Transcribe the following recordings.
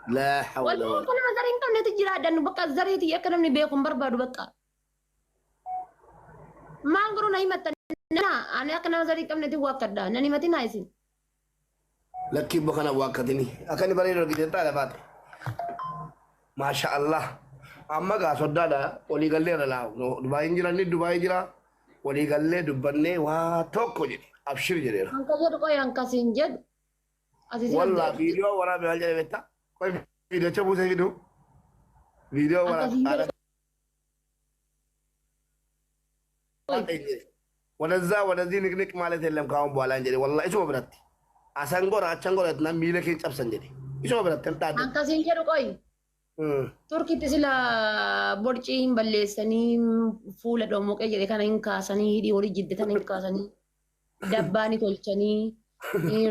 Laa hawla Wallahi wala. akka nama zarii hin qabnetti jiraadhan bakka zariitii akka namni beeku hin barbaadu bakka. Maal godhu na himattan ani akka nama zarii hin qabnetti waakkadha nan himatinaa isin. Lakkii immoo kana waakkatini. Akka inni bareedu argite ta'a baate. Maasha Allah. Amma gaa soddaadha walii galleerra laa. Dubaayin jiranni Dubaayii jira. Walii gallee dubbannee waa tokko jedhe. Abshir jedheera. Hanka jedhu qoy hankasiin jedhu. Ati si Wallaa viidiyoo waraabee maal jedhe beektaa? Qoy viidiyocha buusee fidu. Viidiyoo Akkasiin waraabee. jedhu. ወደዛ ወደዚህ ንቅንቅ ማለት የለም ከአሁን በኋላ እንጀ ወላ isuma biratti asan gora achan gora na miila kee cabsan jedhe isuma biratti hin dhaadde. Hankasiin jedhu qoy. Turkitti sila borcii hin balleessanii fuula dhomoqee jedhe kana hin kaasanii hidhii horii jidde kana hin kaasanii dabbaa ni tolchanii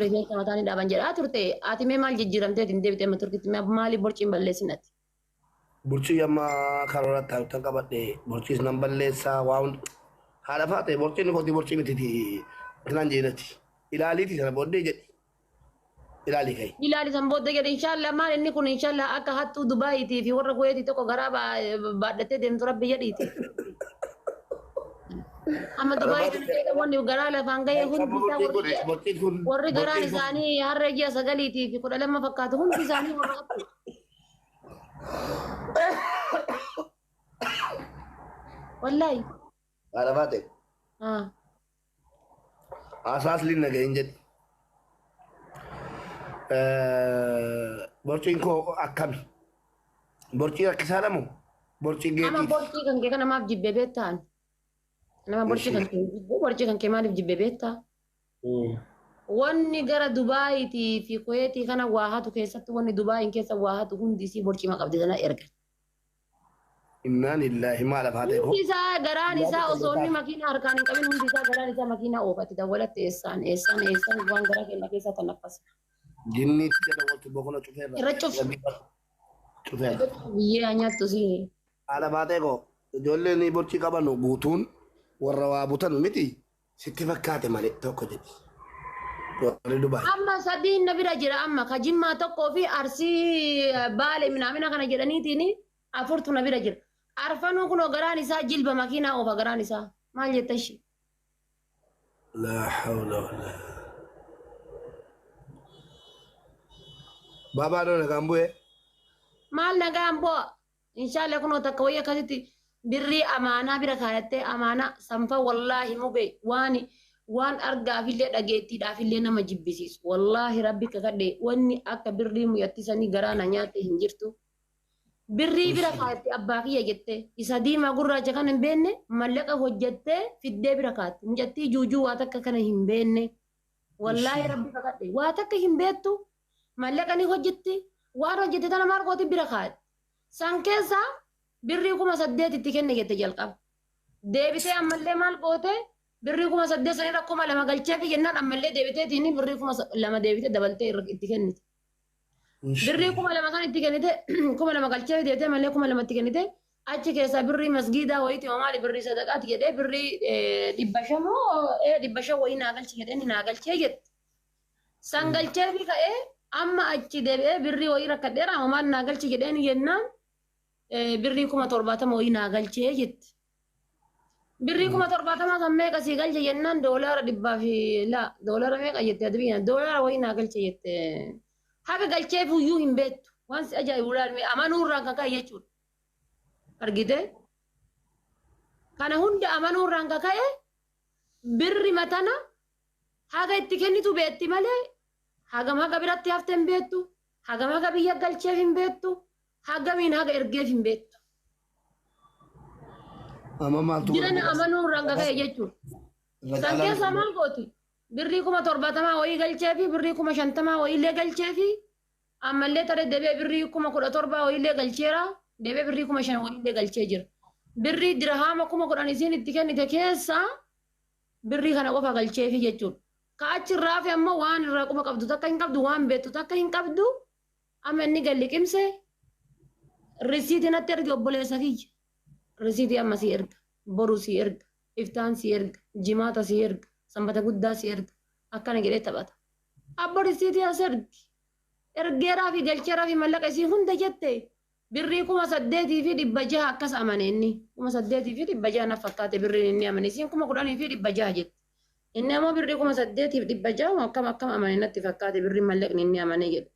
rifeensa mataa ni dhaaban jedhaa turte. Ati mee maal jijjiiramtee hin deebite amma Turkitti maaliif borcii hin balleessin ati? Borcii amma karoora taa'utan qabadhe borciis nan balleessaa waa hundi haadha faate borciin kooti borcii miti kanaan jedhati ilaaliiti sana booddee jedhi ilaali kai. Ilaali san booddee jedhe inshaallah maal inni kun inshaallah akka hattuu Dubaayiitii fi warra Kuweetii tokko garaa baadhattee deemtu rabbi jedhiiti. Amma Dubaayii kana keessa wanni garaa lafaan gahee hundi isaa warri Borciin kun warri garaan isaanii harree ji'a 9 fi 12 fakkaatu hundi isaanii warra hattu. Wallaahi. Haadha faate asaas linna gahin jedhi. Borciin koo akkami? Borcii rakkisaadha moo? Borcii Amma geetiiti. borcii kan kee kana maaf jibbee beektaa? Nama borcii kan kee jibbee borcii kan kee maaliif jibbee beektaa? Wanni gara Dubaayiitii fi Kuweetii kana waa hatu keessatti wanni Dubaayin keessa waa hatu hundi isii borcii qabdi sana ergan. Innaa lillaahi maal afaatee koo? Hundi isaa garaan isaa osoo inni makiina harkaan hin qabin hundi isaa garaan isaa makiina oofatti dawwalatte eessaan eessaan eessaan waan garaa keenya keessaa tanaffasa. Jinniitti jedha waltu boqona cufeerra. Irra cufi. Cufeerra. Biyyee nyaattu sii. Haadha baatee koo ijoolleen borcii qaban guutuun warra waa butan miti sitti fakkaate malee tokko jedhi. Warri Dubaay. Amma sadiin na bira jira amma ka Jimmaa tokkoo fi Arsii Baale minaamina kana jedhaniitiin afurtu na bira jira. Arfanuu kunoo garaan isaa jilba makiinaa oofa garaan isaa. Maal jetta ishee? Laa hawla wala. Baabaa doo nagaan bu'ee. Maal nagaan bu'a? Inshaallah kunoo takka wayii akkasitti birrii amaanaa bira kaayyattee amaanaa sanfa wallaahi mube waan waan argaafillee dhageettiidhaafillee nama jibbisiisu. Wallaahi rabbi kakadhe wanni akka birrii mu'attisanii garaa na nyaatte hin jirtu. Birrii bira kaayatte abbaa kiyya jettee isa diimaa gurraacha kana hin beekne mallaqa hojjettee fiddee bira kaayatte. Mucattii juujuu waa takka kana hin beekne. Wallaahi rabbi kakadhe waa takka hin beektu mallaqa ni hojjetti waan hojjette tana maal gooti bira kaayatte. San keessaa birrii 8,000 itti kenne jette jalqaba. Deebitee ammallee maal goote birrii 8,000 sanirra 2,000 galcheefi jennaan ammallee deebiteetiin birrii 2,000 deebitee dabaltee itti kennite. Birrii 2,000 kan itti kennite 2,000 galcheefi deebitee ammallee 2,000 itti kennite achi keessaa birrii masgiidaa wayiiti maali birrii sadaqaati jedhee birrii 500 moo 500 wayii naa galchi jedhee naa galchee jette. San galcheefi ka'ee amma achi deebi'ee birrii wayii rakkadheera amma maal naa galchi jedheen jennaan birrii 70,000 wayii naa galchee jette. Birrii 70,000 san meeqa sii galche jennaan doolaara dhibbaa fi laa doolaara meeqa jette adbiina doolaara wayii naa galche jette. Haga galcheef iyyuu hin beektu. Waan si ajaa'ibu laal amanuurraan kan ka'e jechuudha. Argite? Kana hunda amanuurraan kan ka'e birri matana haga itti kennitu beekti malee hagam haga biratti hafte hin beektu. Hagam haga biyya galcheef hin beektu. Hagamiin haga ergeef hin beektu. Amma maaltu Jirana amanuurraan kan ka'e jechuudha. San keessaa maal gooti? Birrii 70,000 wayii galchee fi birrii 50,000 wayiillee galchee fi ammallee taree deebi'ee birrii 17,000 wayiillee galcheera. Deebi'ee birrii 5,000 wayiillee galchee jira. Birrii dirhaama 10,000 isiin itti kennite keessaa birrii kana qofa galcheefi jechuudha. Ka achirraa fi ammoo waan irraa quba qabdu takka hin qabdu waan beektu takka hin qabdu amma inni galli qimse risiitii natti erge obboleessa kiyya. Risiitii amma si erga, boru si erga, iftaan si erga, jimaata si erga, sanbata guddaa si erga akkana jedhee taphata. Abbo risiitii as ergi. Ergeeraa fi galcheeraa fi mallaqa isii hunda jette birrii 8600 akkas amane inni 8600 na fakkaate birriin inni amane isiin 10600 jette. Inni ammoo birrii 8600 akkam akkam amane natti fakkaate birrii mallaqni inni amane jedhu.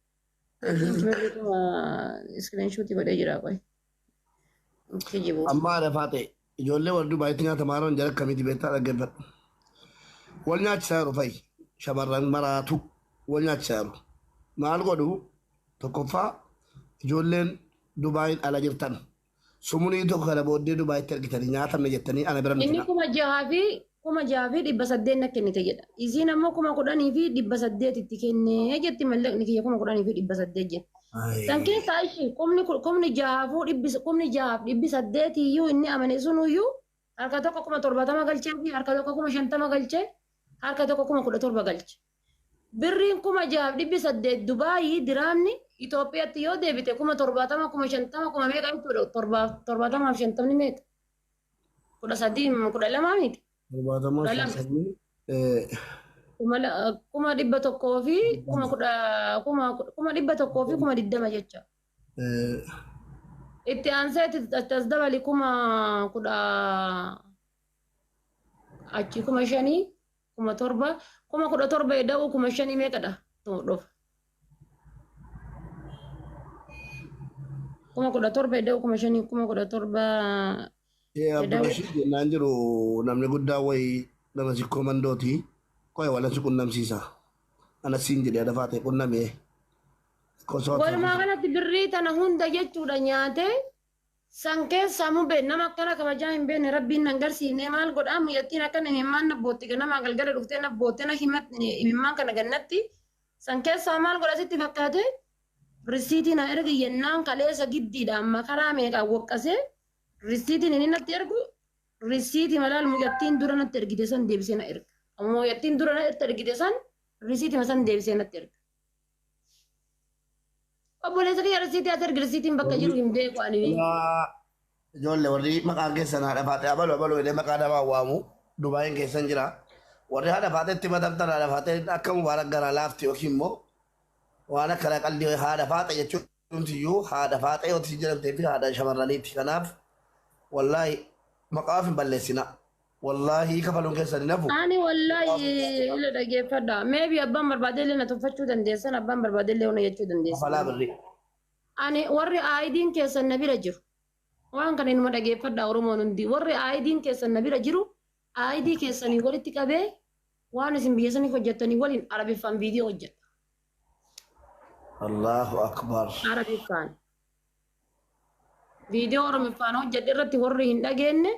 Birrii kuma iskiriinshuutii godhee jira qoy. Kijibu. Amma haadha faate ijoollee warri Dubaayitti nyaata maaroon jara akkamitti beektaa dhaggeeffadhu. Wal nyaachisaa yeroo fa'i shamarran maraatu wal nyaachisaa yeroo. Maal godhu tokkoffaa ijoolleen Dubaayin ala jirtan sumunii tokko kana booddee Dubaayitti argitanii nyaatamne jettanii ana bira Inni nuti. 6800 na kennite jedha. Isiin ammoo 10800 itti kennee jetti mallaqni kiyya 10800 jedha. San keessaa ishii 6800 iyyuu inni amane sunuyyuu harka tokko 70,000 galchee fi harka tokko 50,000 galchee harka tokko 17,000 galche. Birriin 6800 Dubaayii diraamni Itoophiyaatti yoo deebite 70,000 50,000 kuma meeqa jechuudha 70 fi 50 meeqa? 13 12 miti. 70 12. 50 100,000 fi 110,000 fi 20,000 jecha. Itti aansee itti as dabali 10,000 achi 5,000 7,000 17,000 eda'uu 5,000 meeqadha? Dhufa. 17,000 eda'uu 5,000 17,000 eda'uu. Abdurrashiid jennaan jiru namni guddaa wayii nama sikkoo mandooti. Qoy wala si qunnamsiisa. Ana siin jedhee haadha faate qunnamee. Walumaa galatti birrii tana hunda jechuudha nyaatee san keessaa mubee nama akkana kabajaa hin beekne rabbiin nan garsiifne maal godhaa muyyattiin akkana himimmaan na bootti ganamaa galgala dhuftee na boottee na himimmaan kana gannatti san keessaa maal godha sitti fakkaate risiitii na ergi yennaan kaleessa giddiidhaan makaraa meeqaan waqqasee risiitiin inni natti ergu risiitii malaal muyyattiin dura natti ergite san deebisee na erga. Muyyattiin dura natti ergite san risiitii san deebisee natti erga. Obboleessa kiyya risiitii as ergi risiitiin bakka jiru hin beeku ani. Ijoollee warri maqaan keessan haadha faate abaluu abaluu jedhee maqaa namaa waamu Dubaayin keessan jira. Warri haadha faatetti matamtan haadha faatee akka mubaarak garaa laafti yookiin immoo waan akkana qalbii haadha faate jechuun iyyuu haadha faate yoo jedhamtee fi haadha shamarraniiti. Kanaaf wallaahi maqaaf hin balleessina. Wallaahi kafaluun keessan hin hafu. Ani wallaahi ila dhageeffadha. Maybe abbaan barbaade illee na tuffachuu dandeessan abbaan barbaade illee hona jechuu dandeessan. Kafalaa birrii. Ani warri aayidiin keessan na bira jiru. Waan kana inuma dhageeffadha Oromoon hundi. Warri aayidiin keessan na bira jiru aayidii keessanii walitti qabee waan isin biyya sanii hojjettanii waliin Arabiffaan viidiyoo hojjedha. Allahu akbar. Arabiffaan. Viidiyoo Oromiffaan hojjedhe irratti warri hin dhageenye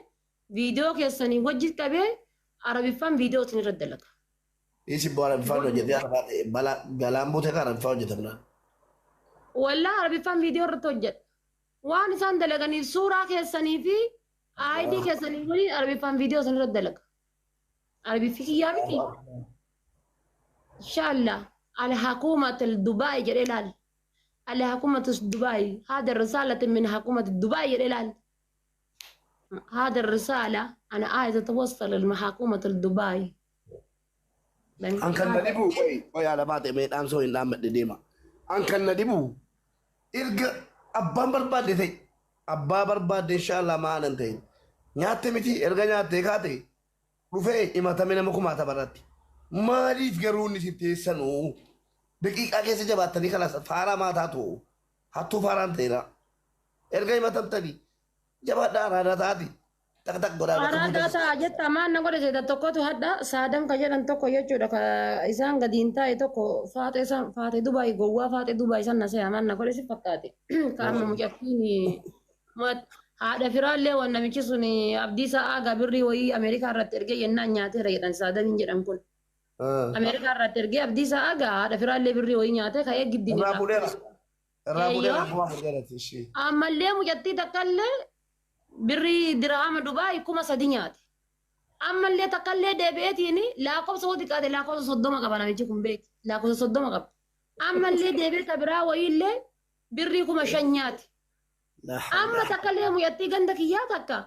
viidiyoo keessanii wajji qabee Arabiffaan viidiyoo isin irratti dalaga. Isi boo Arabiffaan hojjetee haadha faate balaa galaan buutee kan Arabiffaan hojjetamna. Wallaa Arabiffaan viidiyoo irratti hojjedha. Waan isaan dalaganiif suuraa keessanii fi aayidii keessanii waliin Arabiffaan viidiyoo isin irratti dalaga. Arabiffi kiyyaa miti. Inshallah الحكومة الدبي jedhee laal. الحكومة الدبي هذا الرسالة من حكومة دبي jedhee laal. هذا الرسالة أنا عايزة أتوصل للحكومة الدبي. An kan na dhibu qoy haadha faate mee dhaamsoo hin dhaammadhe deema. An kan na dhibu erga abbaan barbaadde ta'e abbaa barbaadde inshaallah maalan ta'e nyaatte miti erga nyaattee kaate dhufee himatame nama kumaata barratti. Maaliif garuu inni isin teessanuu daqiiqaa keessa jabaattanii kanas faaraa maa taatu hattuu faaraan ta'eera. Erga himatamtanii jabaadhaa araadaa taati tak tak godhaa bakka Araadaa buutas. ta'a jetta maal na godhe seeta tokkotu hadha saadam ka jedhan tokko jechuudha ka isaan gadi hin taa'e tokko faatee san faatee Dubaay gowwaa faatee Dubaay san na se'a maal na godhe si fakkaate. Ka amma mucattiin haadha firaallee waan namichi sun abdii sa'aa gabirrii wayii Ameerikaa irratti ergee yennaan nyaateera jedhan saadamiin jedhan kun. Ameerikaa irratti ergee abdii sa'aa gaa haadha firaallee birrii wayii nyaatee ka'ee giddiin Irraa irraa. fuudheera. Irraa fuudheera Eeyyoo. kumaa fuudheera ishee. Ammallee mucattii takkallee birrii dirhama Dubaay 3000 nyaate. Ammallee takkallee deebi'eetiin lakkoofsa woo xiqqaate lakkoofsa 30 qaba namichi kun beeki. Lakkoofsa 30 qaba. Ammallee deebi'ee ta biraa wayiillee birrii 5000 nyaate. Amma takkallee mucattii ganda kiyyaa takka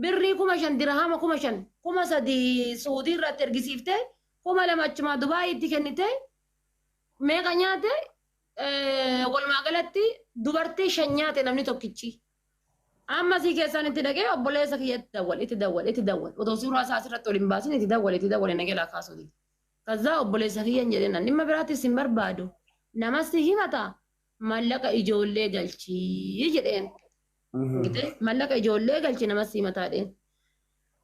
birrii 5000 dirhama 5000 3000 Suudii irratti ergisiiftee 2000 achumaa Dubaayitti kennite meeqa nyaate Walumaa galatti dubartii 5 nyaate namni tokkichi. Amma sii keessaan itti dhaqee obboleessa kiyya itti dawwal itti dawwal itti dawwal otoo suuraa isaa asirratti ol hin baasin itti dawwal itti dawwal nagee kaasuu dide. Kazaa obboleessa kiyya hin jedheen dhimma biraattis hin barbaadu. Namas himata mallaqa ijoollee galchii jedheen. Mallaqa ijoollee galchi namas himataa dheen.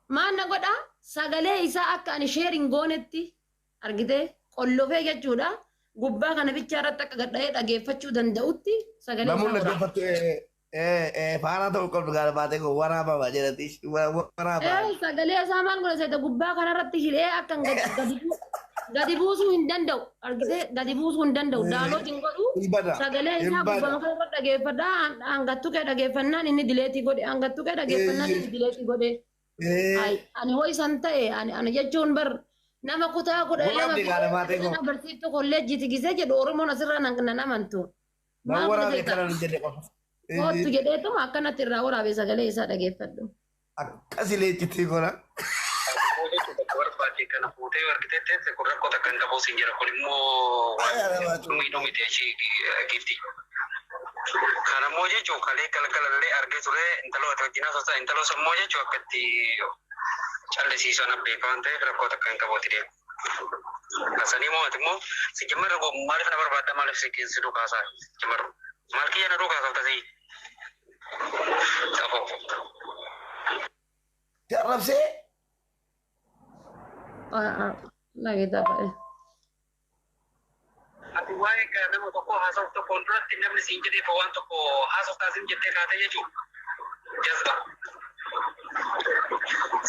Maal na godhaa sagalee isaa akka ani sheerin goonetti argitee qollofee jechuudha. Gubbaa kana bichaa irratti akka gadha'ee dhageeffachuu danda'utti sagalee isaa Namoonni waraaba. dhaggeeffattu faana ta'uu qabdu gaara baatee koo waraabama jedhati waraabama. Sagalee isaa maal godha seeta gubbaa kanarratti hidhee akka hin gadi buusuu hin danda'u. Argitee gadi buusuu hin danda'u. Download hin godhu. Hin bada. Sagalee Hin isaa bada. gubbaa kanarratti dhageeffadhaa. Hangattuu kee dhageeffannaan inni delete godhe. Hangattuu kee dhageeffannaan inni delete godhe. Ani hoo isan ta'e ani jechuun bar nama kutaa 12 Waraabni gaara baatee koo. nama barsiiftuu kolleejjiiti gisee jedhu Oromoon asirraa nan amantu. Nan Maal godha waraabne seeta? kana nu jedhe qofa. Kootu jedheetuma akkanatti irraa waraabee sagalee isaa dhageeffadhu. Akkasi leencitti godha. Bakka barbaade kana fuutee argitee teesse kun rakkoo takka hin qabu siin jira kun immoo dhumii dhumite ishii giifti. Kana immoo jechuun kalee galgalallee argee ture intaloo ati wajjin haasoftaa intaloo sammoo jechuun akka itti callisiisu ana beeka waan ta'eef rakkoo takka hin qabuuti deemu. Kasanii moo ati immoo si jimmarra maaliif na barbaadda maaliif si dhukaasaa jimmarra maal kiyya na dhukaasafta si. Xafoo. Arrabsee. Dhageettaa ba'e. Ati waa'ee nama tokko haasa'u tokkoon duratti namni siin jedhee waan tokko haasoftaa siin jettee kaatee jechuudha. Jazba.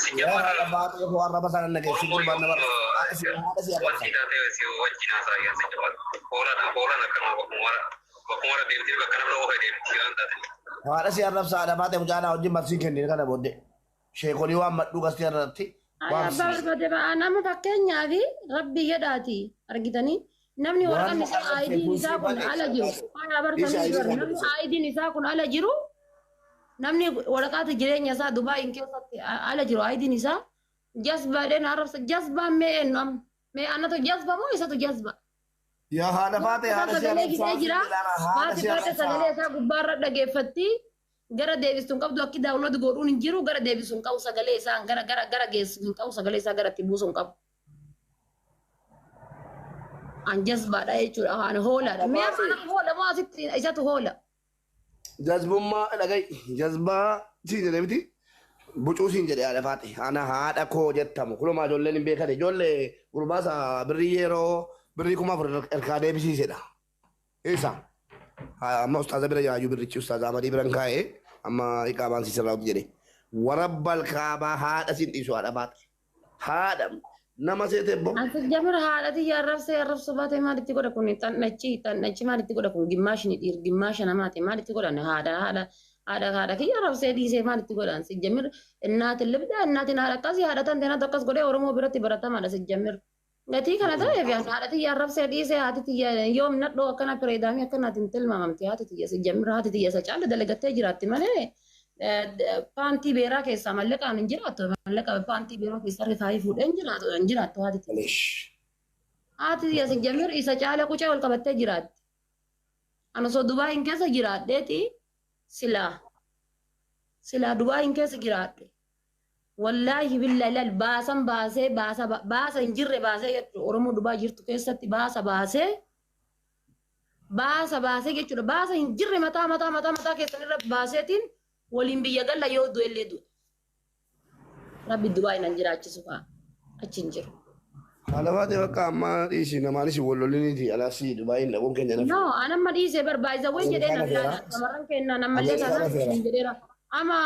Si Yaa haadha jammara baatee koo arraba sana nageessi gurbaan nama haadha si arrabsa. wanti taatee si wajjin haasaa yaa si jammara. Hoolaan hoolaan akkana bakkuma warra deemtee bakka namni oofee deemti waan taate. Haadha si arrabsa haadha baatee mucaadhaa wajjin barsiin kennine kana booddee. Sheekolii waan madhuu gasti irratti waan Abbaa barbaade ba'a nama fakkeenyaaf rabbi jedhaati argitanii namni Waan waraqaan isaa arrabsee aayidiin isaa kun kuusii ala jiru. Faaya Isa barbaade ID namni aayidiin isaa kun ala jiru namni waraqaata jireenya isaa Dubaayin keessatti ala jiru aayidiin isaa jazbaadheen arrabsa jazbaan mee eenyu amma mee annatu jazba moo isatu jazba? Yaa haadha baatee haadha si Sagalee arrabsa. hidhee jira. Haadha Haati si baate arrabsa. sagalee isaa gubbaarra dhageeffatti. Gara deebistu hin qabdu akki download godhuun hin jiru gara deebisu hin qabu sagalee isaa gara gara gara geessu hin qabu sagalee isaa gara itti buusu hin qabu. An jazbaadha jechuudha. An hoolaadha. Mee amma hoola moo asitti isatu hoola? Jazbummaa dhagai jazbaa siin jedhe miti bucuu siin jedhe haadha faate ana haadha koo jettamu kunumaa ijoolleen hin beekane ijoollee gurbaasa birrii yeroo birrii 4000 ergaa deebisiisedha. Isa amma ustaaza bira yaayuu birrichi ustaaza Amadii biran kaa'ee amma iqaamaan siisirraa jedhe warabbal kaabaa haadha siin dhiisu haadha faate haadha nama seete bo Ati jamira haadhati arrabsee arrabsuu baate maalitti godha kun xannachi xannachi maalitti godha kun gimmaashni dhiir gimmaasha namaati maalitti godhan haadha haadha haadha haadha kiyya arrabsee dhiisee maalitti godhan si jamir innaatin libda innaatin haadha akkasii haadha tan teenatu akkas godhee Oromoo biratti baratamaadha si jamir. Gatii kana ta'eef haadha tiyya arrabsee dhiisee haati tiyya yoom nadhoo akkana pireedaamii akkanaatiin tilmaamamti haati tiyya si jamir haati tiyya isa caala dalagattee jiraatti malee paantii beeraa keessaa mallaqaan hin jiraattu mallaqa paantii beeraa keessaa rifaayii fuudhee hin jiraatu hin jiraattu haati tiyya. Maleesh. Haati tiyya si jamir isa caala qucee ol qabattee jiraatti. Ani osoo Dubaayin keessa jiraadheeti silaa silaa Dubaayin keessa jiraadhe. Wallaahi billahi laal baasan baasee baasa baasa hin jirre baasee jechuudha Oromoo Dubaay jirtu keessatti baasa baasee baasa baasee jechuudha baasa hin jirre mataa mataa mataa mataa keessan irra baaseetiin waliin biyya galla yoo du'e illee du'e. Rabbi Dubaay nan jiraachisu kaa achi hin jiru. Haadha faate bakka amma dhiisi namaanis wal loliniiti alaasii Dubaayin dhaquun keenya nafi. No, anamma dhiisee barbaachisa way jedhee Ameerikaana nan feera. laala shamarran kennaa nammallee Ameerikaana taanaan feera. hin jedheera. Ama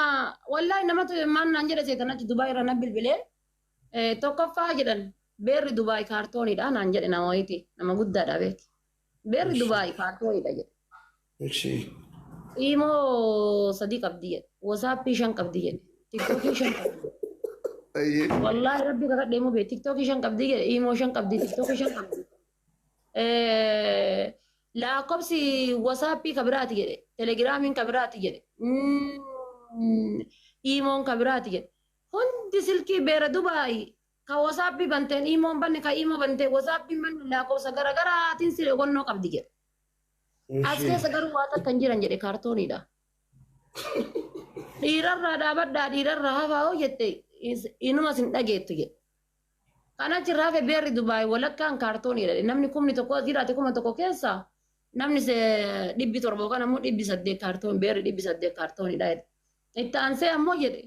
wallahi namatu maal naan jedhe seetan achi Dubaay irra na bilbilee tokkoffaa jedhan beerri Dubaay kaartooniidha naan jedhe nama wayiiti nama guddaadha beeki. Beerri Dubaay kaartooniidha jedhe. Ishi. Imoo 3 qabdi jedhe. Wasaappii 5 qabdi jedhe. Tiktookii 5 qabdi jedhe. Ayyee. Wallahi rabbi kakadhee mubee tiktookii 5 qabdi jedhe. Imoo 5 qabdi tiktookii 5 qabdi. Lakkoofsi wasaappii kabiraati jedhe. Telegiraamiin kabiraati jedhe. Imoon kabiraati jedhe. Hundi silkii beera Dubaay ka wasaappii banteen imoon banne ka imoo banteen wasaappiin banne lakkoofsa garaagaraatiin siree gonnoo qabdi jedhe. As keessa garuu waa takka hin jiran jedhe kaartooniidha. Dhiirarraa dhaabadhaa dhiirarraa hafaa hoo jette inuma sin dhageettu jedhe. Kana achirraa hafe beerri Dubaay walakkaan kaartooniidha. Namni 1000 as jiraate 1000 keessa namni 700 yookaan ammoo 800 kaartoon beerri 800 kaartooniidha jedhe. Itti aansee ammoo jedhe.